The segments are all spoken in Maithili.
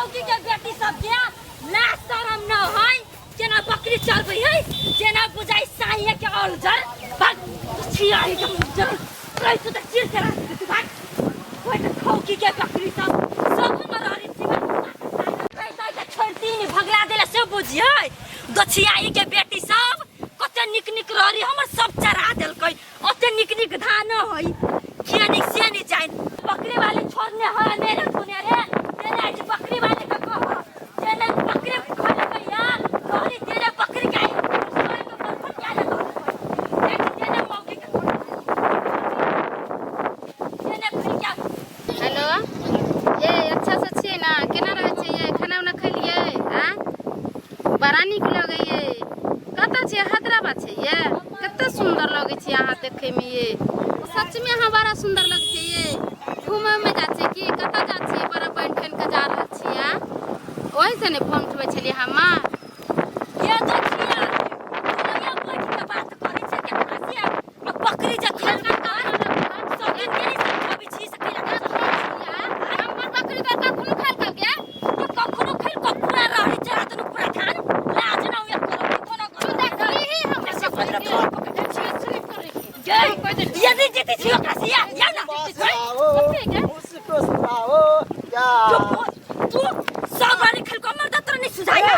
मौगी के बेटी सब के लाज शरम न है केना बकरी चरबै है जेना बुझाइ साइए के और जर भाग छियाही के जर रहि तू त चिर के राख तू भाग ओइ त खौकी के बकरी सब सब हमर हरी सीमा के छोड़ती नहीं भगला देला से बुझियै दछियाही के बेटी सब कते निक निक रहरी हमर सब चरा देलकै ओते निक निक धान है किया नहीं से नहीं जाए बकरी वाले छोड़ने है मेरे सुने रे तेरे आज बकरी वाले का कहो तेरे बकरी खोल के यार तोरी तेरे बकरी के सोए में बरखन क्या लगा देख तेरे मौके के तेरे फिर क्या। हेलो ये अच्छा से छियै ने, केना रहै छियै? खाना उना खेलियै? आँ बड़ा नीक लगैये। कतऽ छियै? हैदराबाद छियै? कते सुन्दर लगै छियै अहाँ देखैमे ये। सचमे अहाँ बड़ा सुन्दर लगै छियै ये। घूमे उमे जाइ छियै की कतऽ जाइ छियै? बड़ा बनि ठनि कऽ जा रहल छियै। आँ ओहिसँ ने फोन उठबै छलियै हमे। ये देखिए ये बैठ के बात करै छै के फांसी आ बकरी जे खेल के सब दिन के नहीं समझाबै छी से कैला हमर बकरी तऽ कखनो खेल के ये कखनो खेल को पूरा रहै चरा तनु पूरा धान लाज ना हुए करो कोनो तू देखली हमर बकरी के ये यदि जीती छी ओकरा से या या ना उसको सुनाओ क्या तू सब वाली खेल को मर्द तोरा नहीं सुझाया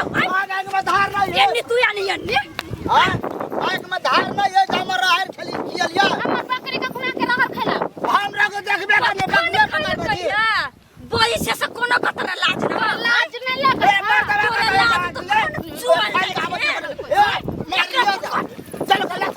आग में धार नहीं है। एन्नी तू या नहीं एन्नी हाँ? आग में धार नहीं है, हमर रहर खेली कियल या हमर बकरी के खुना के रहर खेला। हमरा को देखबे करने बकरी पकड़ बदी। बोली से से कोनो कतरा लाज ना लाज नहीं लगै। ए मर दबा तोरा लाज तो चुअल ए मार लिया जा। चलो चलो।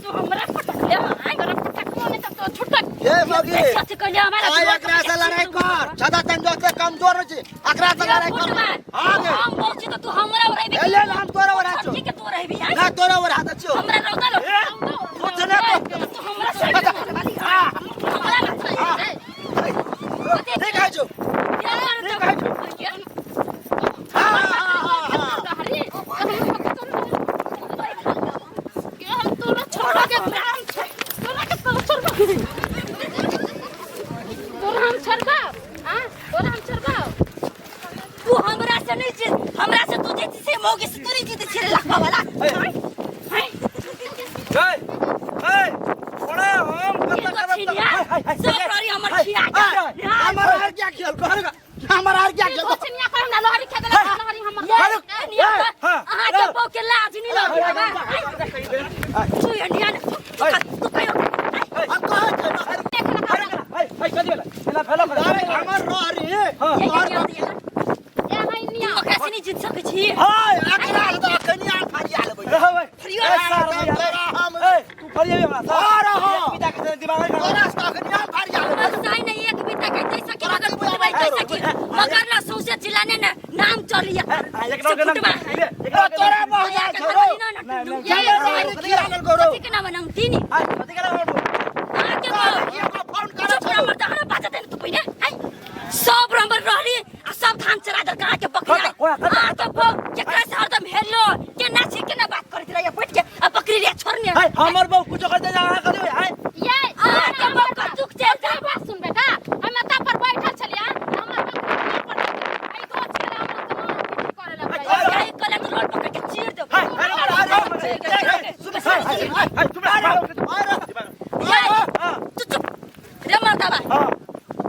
तू हमरा पटक ले तोरा पटकबो नहि तऽ तो छुटक। ए मगी सच कहले हमारा आय एकरा से लड़ाई कर सदा तन जो कमजोर छी एकरा से लड़ाई कर। हां गे हम बोल छी त तू हमरा ओरैबी। ए ले हम तोरा ओरा छौ। के तू रहबी ना तोरा ओरा हाथ छौ। हमरा रौदा लो कुछ ना तू हमरा से वाली हमरा ठीक है जो हां हां हां हरी के हम तोरा छोड़ा के हम तोरा के तोरा छोड़बा, तोरा हम छोड़बा। आ तोरा हम छोड़बा। तू हमरा से नहीं जीत, हमरा से तू जीत से मौगी से तू नहीं जीत छे लखवा वाला। ए ए छोड़ा हम ये कत तो करब छिनिया सब ररी हमर खिया के हमर हार क्या खेल कर हमर हार क्या खेल। चिनिया कर हमरा लहरी खेदला लहरी हमर। ये अहाँ के बो के लाज नहीं लगी तू ये निया तू कहियो हम कहै छै रहर ए ए कथि भेलै एना फैला फैला। अरे हमर रहरी ये ए हाय निया ओकरा से नहीं जीत सकै छी। हाय एकरा से तऽ कनिया फरिया लेबै। रहबै फरिया ए सार तोरा हम ए तू फरियाबे हमरा हाँ, रहो। एक पिता के दिमाग में तोरा से तऽ कनिया फरिया लेबै। साई नहीं एक बीता के तैसा की मगर फुटबै तैसा की मगर ना सौसे जिला ने नाम चलिया एक नाम के नाम ले एक नाम के तोरा बहुत छोड़ो ये खिया लेलको रौ। के नाम नंग तीनी हाय कथि के नाम अहाँ के बो एगो फोन करै चुप नंबर त हमरा बाजा देन तू पहिने हाय सब नंबर रहली आ सब धान चरा दल कहाँ के बकरी कोड़ा, कोड़ा, आ के बो केकरा से हरदम हेलो के नाची के ना बात करत रहिए बैठ के आ बकरी रे छोड़ने हाय हमर बहु कुछ कर दे अहाँ कथि हाय ये आ के बो कतुक चल जा। बात सुन बेटा, हम एतऽ पर बैठल छलियै हमर बकरी पर आई गोछ के हमरा से मार पीट करे लगलै। यही कहले तो रोड पकड़ के चीर दो। हाय हाय हाय चुप रह हां तू चुप रे मर्दाबा। हां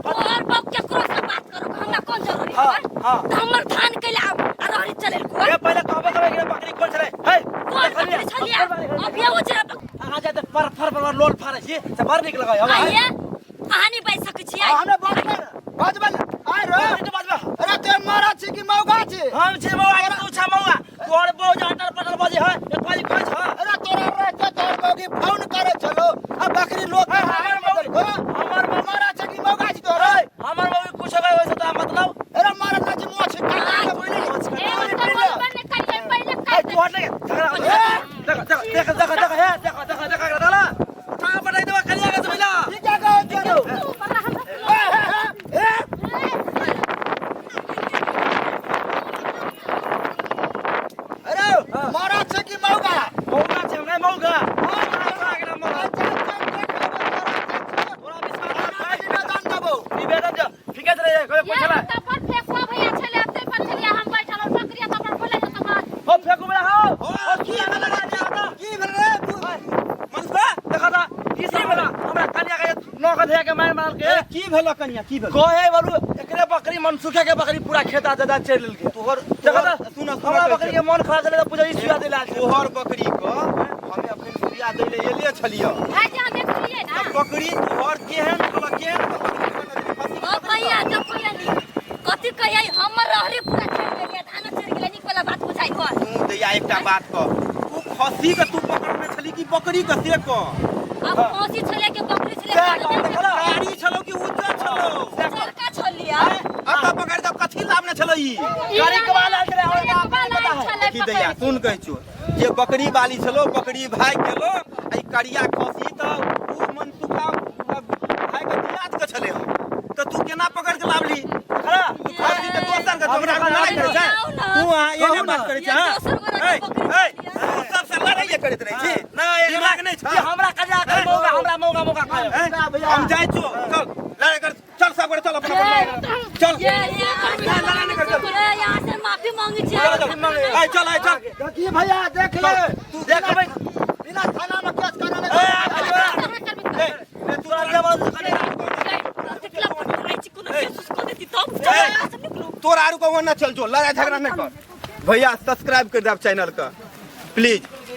तोहर बाप के ककरो से बात करो हमरा कौन जरूरी हाँ, है? हाँ। तो हमर धान कैला आ रहरी चलेल को ए पहिले कहबो करबै कि बकरी कोन छलै हे कौन बकरी छलिया अभी वो जरा अहाँ जाते पर फर पर लोल फाड़ै छी से बड़ नीक लगै हवा आइए अहाँ नहीं बैठ सकै छियै। हमे बाजबै बाजबै आइ रे। बाजबै। अरे ते मरा छी कि मौगा छी? हम छी मौआ के तू छा मौआ तोहर बहु जे अटल पटल बजै है एक बाजी कहै छ। अरे तोरा रहते तोहर मौगी फोन करे छलो आ बकरी लोग के हमर मौगी हमर मौगी मरा छै कि मौगा छी तोहर? हमर मौगी कुछ होबै वैसे तो मतलब। अरे मरा ना छी मोछ काट के बोली। ए ओकर बोलबे नहि करियै पहिले ए काट तू हट लगे झगड़ा देख देख देख देख देख हे देख देख देख दाला उठा पटाई देबा कलिया के समझला ई क्या कहै छलो? तू बड़ा हमरा ए ए ए अरे मरा छै कि मौगा? मौगा छै हमरा मौगा। अच्छा, अच्छा, देख लेबै, तोरा छै। तोरा नौ के के मार मार के। ए, की भेलो कनिया, की भेलो? कहे बारू एकरे बकरी मनसुखे के बकरी पूरा खेत आ जादा चल लेलके। तोहर देखा तोहर त सुन सुन, हमरा बकरी के मन खराब चले त पुजारी सुइया देला। तोहर बकरी के हमे अखन सुइया दै ले एले छलियो। भाईजी, हम देखलियै ना। बकरी तोहर केहन छलो, केहन के बकरी बनल छलै? खस्सी के ओ भैया, देखो नी कथी कहियै, हमर रहरी पूरा चढ़ गेलै, धान चढ़ गेलै। नीक वाला बात बुझाइ हो। तू दैया एकटा बात कह, तू खस्सी के तू पकड़ने छली कि बकरी के, से कह। अब खसी छलै के बकरी छलै? कारी छलो कि उज्जर छलो? चरका छलिया। अब तऽ पकड़ दब, कथी लाभ ने छलो ई? गाड़ी के वाला छलै, हमरा बाप के पता है। देखी दैया, सुन, कहै छियो, जे बकरी वाली छलो बकरी भागि गेलो आ ई करिया खस्सी तऽ उ मनसुखा भाई के दियाद के छलै हन, तऽ तू केना पकड़ के लावली? खड़ा तू खस्सी के दोसर के हमरा लड़ाई करै छै। तू अहाँ एने बात करै छै? ये दोसर गोरा के हाँ, बकरी ए, छलियै। तू सबसे लड़ाइए करैत रहै छी? नहीं, दिमाग नहि छ? ये हमरा कजा कर मौका, हमरा मौका मौका खायो। हैं? हम जाइ छियो, चल लड़ाई कर, चल सब गोरे चल, अपन अपन लड़ाई कर। चल। ये ये नहीं, लड़ाई नहीं कर, चल। ये यहाँ से माफी मांगी छी। चल चल, आइ चल, आइ चल। देखी भैया, देख ले। तू देख भाई। बिना थाना में केस कराने। ए, आ, ए, तोरा जबरदस्ती करे। देखला पटराइ छी, कोनो केस कऽ देती तब। चल, यहाँ से निकलू। तोरा आरू को ना, चल जो, लड़ाई झगड़ा नहीं कर। भैया, सब्सक्राइब कर देब चैनल का, प्लीज।